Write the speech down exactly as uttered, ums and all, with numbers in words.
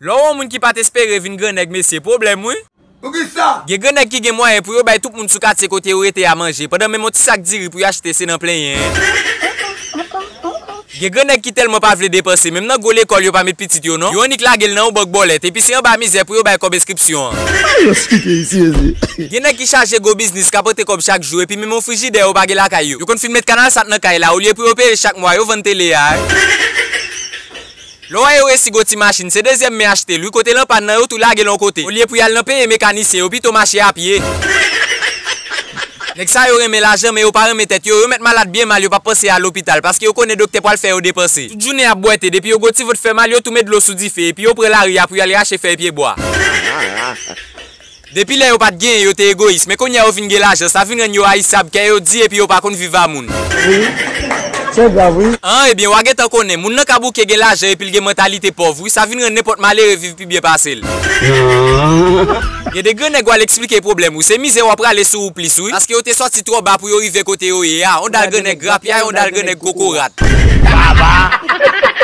Lè w wè yon moun ki pa t espere vin grannèg, mesye, pwoblèm, wi. Poukisa? Gen grannèg ki gen mwayen pou yo bay tout moun sou katye kote yo rete a manje, pandan menm yon ti sak diri pou yo achte se nan plenyen. Gen grannèg ki tèlman pa vle depanse, menm nan gwo lekòl yo pa met pitit yo non. Yo annik lage l nan yon bank bòlèt, epi se anba mizè pou yo bay kòb enskripsyon an. Ay, yo site isi, mesye. Gen nèg ki chaje gwo biznis k ap antre kòb chak jou, epi menm yon frijidè yo pa gen lakay yo. Yo konn fin met kanal sat nan kay la, olye pou yo peye chak mwa, yo vann tele a. Lè w wè yo resi gwo ti machin, se dezyèm men achte l, wi, kote l an pàn nan, yo tou lage l yon kote. Olye pou y al nan peye mekanisyen, yo pito mache a pye. Nèg sa yo renmen lajan, men yo pa renmen tèt yo, yo mèt malad byen mal, yo p ap panse al lopital, paske yo konnen doktè pral fè yo depanse. Tout jounen y ap bwète, depi yo gwo ti vant fè mal, yo tou met dlo sou dife, epi yo pran lari a pou y al rache fèy pyebwa. Depi lè yo pa t genyen, yo te egoyis, men kounye a yo fin gen lajan, sa vin rann yo ayisab, kè yo di epi yo pa konn viv a moun. Wi. Se grav, wi. An, ebyen, w a gentan konnen, moun nan ka bouke gen lajan epi l gen mantalite pòv, wi, sa vin rann nenpòt malere viv pi byen pase l. Gen de grannèg w al eksplike pwoblèm ou, se mizè w ap rale sou ou plis, wi, paske yo te sòti twò ba pou yo rive kote yo ye a, yon dal grannèg grapyay, yon dal grannèg kokorat. Baba!